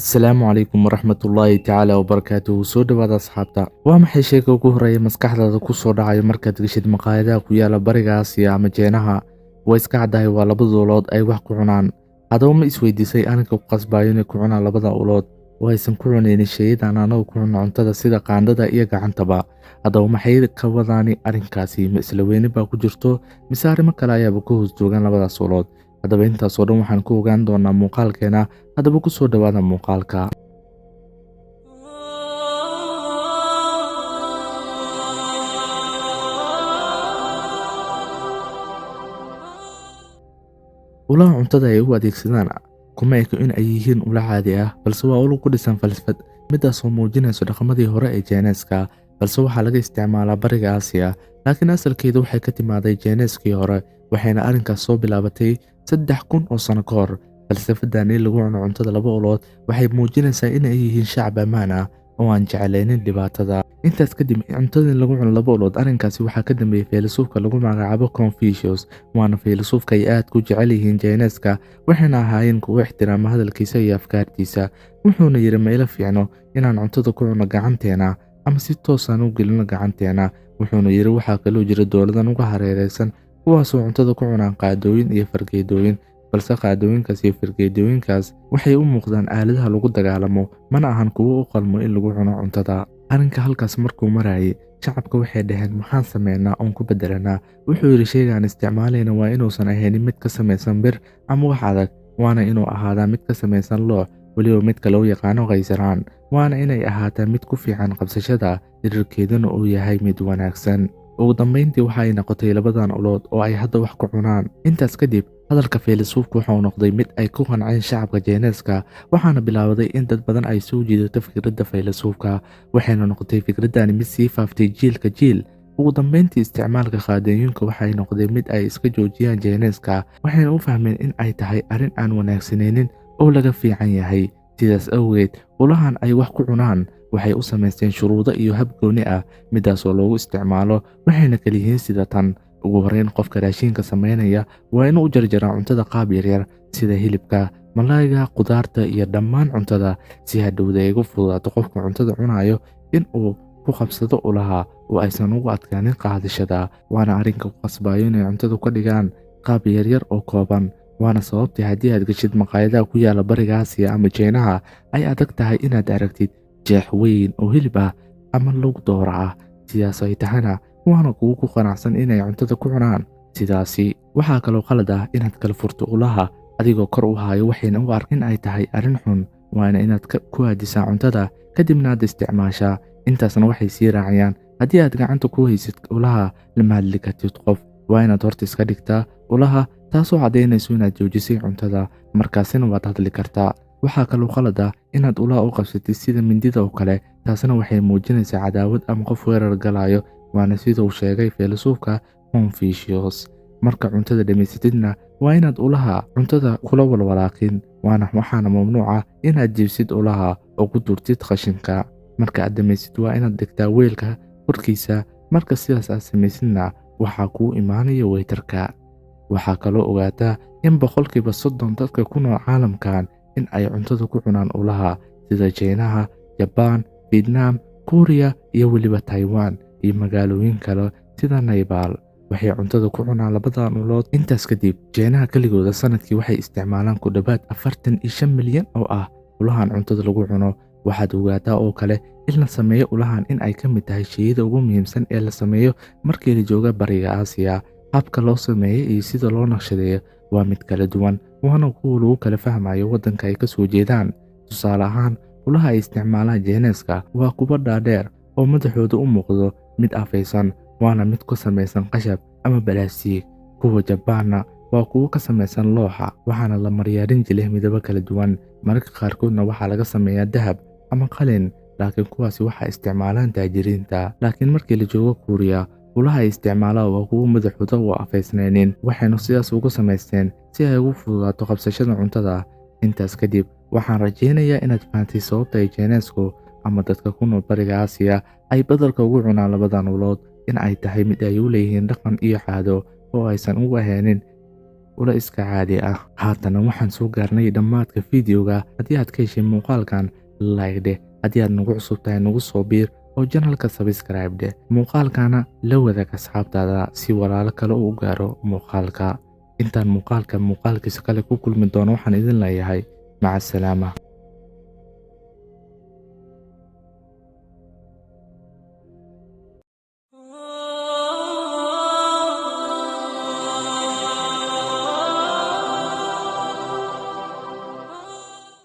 Asalaamu calaykum waraxmatullaahi tacaala wabarakaatuhu. Soo dhawaada asxaabta. Waa maxay sheega ugu horreeya maskaxdaada ku soo dhacayo markaad geshid maqaayadaha ku yaala Bariga Aasiya ama Jeenaha? Waa iska caddahay, waa labada ulood ay wax ku cunaan. Haddaba ma isweydiisay arrinka ku qasbayo inay ku cunaan labada ulood oo aysan ku cunaynin shayadan anagu ku cunno cuntada sida qaandada iyo gacantaba? Haddaba maxay ka wadaani arrinkaasi? Ma isla weyne baa ku jirto mise arrimo kale ayaaba ku hoos joogaan labadaas ulood? Haddaba intaasoo dhan waxaan ku ogaan doonaa muuqaalkeena. Haddaba ku soo dhowaada muuqaalka. Ulaha cuntada ay u adeegsadaan kuma eko in ay yihiin ula caadi ah, balse waa ulo ku dhisan falsafad, midaasoo muujinayso dhaqamadii hore ee Jeeneeska, balse waxaa laga isticmaalaa Bariga Aasiya, laakiin asalkeedu waxay ka timaaday Jeeneeskii hore, waxayna arrinkaas soo bilaabatay 3000 oo sano ka hor. Falsafadan in lagu cuno cuntada laba ulood waxay muujinaysaa in ay yihiin shacab ammaan ah oo aan jeclaynin dhibaatada. Intaas kadib, cuntada in lagu cuno laba ulood arrinkaasi waxaa ka dambeeyey filosoofka lagu magacaabo Confucius, waana filosoofka ay aad ku jecel yihiin Jeeneeska, waxayna ahaayeen kuwo ixtiraama hadalkiisa iyo afkaartiisa. Wuxuuna yidhi, ma ila fiicno inaan cuntada ku cunno gacanteena ama si toosaan u gelino gacanteena. Wuxuuna yidhi, waxaa kaloo jira dowladan uga hareereysan kuwaasoo cuntada ku cunaan qaadooyin iyo fargeedooyin, balse qaadooyinkaas iyo fargeedooyinkaas waxay u muuqdaan aaladaha lagu dagaalamo, mana ahan kuwo u qalmo in lagu cuno cuntada. Arrinka halkaas markuu marayay, shacabka waxay dhaheen, maxaan sameynaa oon ku bedelanaa? Wuxuu yidhi, sheygaan isticmaalayna waa inuusan ahaynin mid ka samaysan bir ama wax adag, waana inuu ahaadaa mid ka samaysan loox, weliba midka loo yaqaano kaysaraan, waana inay ahaataa mid ku fiican qabsashada, dhirirkeeduna uu yahay mid wanaagsan. Ugu dambayntii waxa ay noqotay labadan ulood oo ay hadda wax ku cunaan. Intaas kadib, hadalka filosoofku wuxuu noqday mid ay ku qanceen shacabka Jeeneeska, waxaana bilowday in dad badan ay soo jiidato fikradda filosoofka, waxayna noqotay fikraddani mid sii faaftay jiilka jiil. Ugu dambayntii, isticmaalka qaadooyinka waxay noqday mid ay iska joojiyaan Jeeneeska, waxayna u fahmeen in ay tahay arrin aan wanaagsanaynin oo laga fiican yahay. Sidaas awgeed, ulahan ay wax ku cunaan waxay u samaysteen shuruudo iyo hab gooni ah, midaasoo loogu isticmaalo, waxayna kala yihiin sida tan. Ugu horreyn, qofka raashinka samaynaya waa inuu u jarjaraa cuntada qaab yaryar, sida hilibka, malaayga, qudaarta iyo dhammaan cuntada, si hadhowda ay ugu fududaato qofka cuntada cunayo in uu ku qabsado ulaha oo aysan ugu adkaanin qaadashada. Waana arrinka ku qasbayo inay cuntada ka dhigaan qaab yaryar oo kooban. Waana sababtii haddii aad geshid maqaayadaha ku yaala Bariga Aasiya ama Jeenaha ay adag tahay inaad aragtid jeex weyn oo hilib ah ama lug doora ah. Sidaas ay tahana, waana kuwo ku qanacsan inay cuntada ku cunaan sidaasi. Waxaa kaloo qalad ah inaad kala furto ulaha adigoo kor u hayo, waxayna u ark in ay tahay arrin xun. Waana inaad ku aadisaa cuntada, kadibna aad isticmaashaa. Intaasna waxay sii raaciyaan, haddii aad gacanta ku haysid ulaha lama hadli kartid qof, waa inaad horta iska dhigtaa ulaha, taasoo caddaynayso inaad joojisay cuntada, markaasina waad hadli kartaa. Waxaa kaloo qalad ah inaad ulaha u qabsatid sida mindida oo kale, taasna waxay muujinaysaa cadaawad ama qof weerar galayo, waana sida uu sheegay filosoofka Confucius. Marka cuntada dhammaysatidna, waa inaad ulaha cuntada kula walwalaaqin, waana waxaana mamnuuc ah inaad jiibsid ulaha oo ku durtid qashinka. Marka aad dhammaysid, waa inaad dhigtaa weelka korkiisa. Marka sidaas aad samaysidna, waxaa kuu imaanaya weytarka. Waxaa kaloo ogaataa in 30% dadka ku nool caalamkan in ay cuntada ku cunaan ulaha, sida Jeynaha, Jabaan, Fietnaam, Kuuriya iyo weliba Taiwan iyo magaalooyin kale sida Naybaal. Waxay cuntada ku cunaan labadan ulood. Intaas kadib, Jeenaha keligooda sanadkii waxay isticmaalaan ku dhowaad 45 milyan oo ah ulahan cuntada lagu cuno. Waxaad ogaataa oo kale in la sameeyo ulahan in ay ka mid tahay sheyada ugu muhiimsan ee la sameeyo markii la jooga Bariga Aasiya. Habka loo sameeyo iyo sida loo naqshadeeyo waa mid kala duwan, waana kuwa lagu kala fahmayo waddanka ay ka soo jeedaan. Tusaale ahaan, ulaha ay isticmaalaan Jeeneeska waa kuwo dhaadheer oo madaxooda u muuqdo mid afaysan, waana mid ku samaysan qashab ama balaastiig. Kuwa Jabaanna waa kuwo ka samaysan looxa, waxaana la mariyaa rinji leh midabo kala duwan. Mararka qaarkoodna waxaa laga sameeyaa dahab ama qalin, laakiin kuwaasi waxaa isticmaalaan taajiriinta. Laakiin markii la joogo Kuuriya, ulaha ay isticmaalaan waa kuwo madaxooda u afaysnaynin, waxayna sidaas ugu samaysteen si ay ugu fududaato qabsashada cuntada. Intaas kadib, waxaan rajaynayaa inaad fahantay sababta ay Jeeneesku ama dadka ku nool Bariga Aasiya ay badalka ugu cunaan labadan ulood, in ay tahay mid ay u leeyihiin dhaqan iyo caado oo aysan ugu ahaynin. ula iska caadi ah. Haatana waxaan soo gaarnay dhammaadka fiidiyoga. Haddii aad ka heshay muuqaalkan, like dheh. Haddii aad nagu cusub tahay, nagu soo biir oo channelka subscribe dheh. Muuqaalkana la wadaag asxaabtaada si walaalo kale uu gaaro muuqaalka. Intaan muuqaalka muuqaalkiisa kale ku kulmi doono, waxaan idin leeyahay maca asalaama.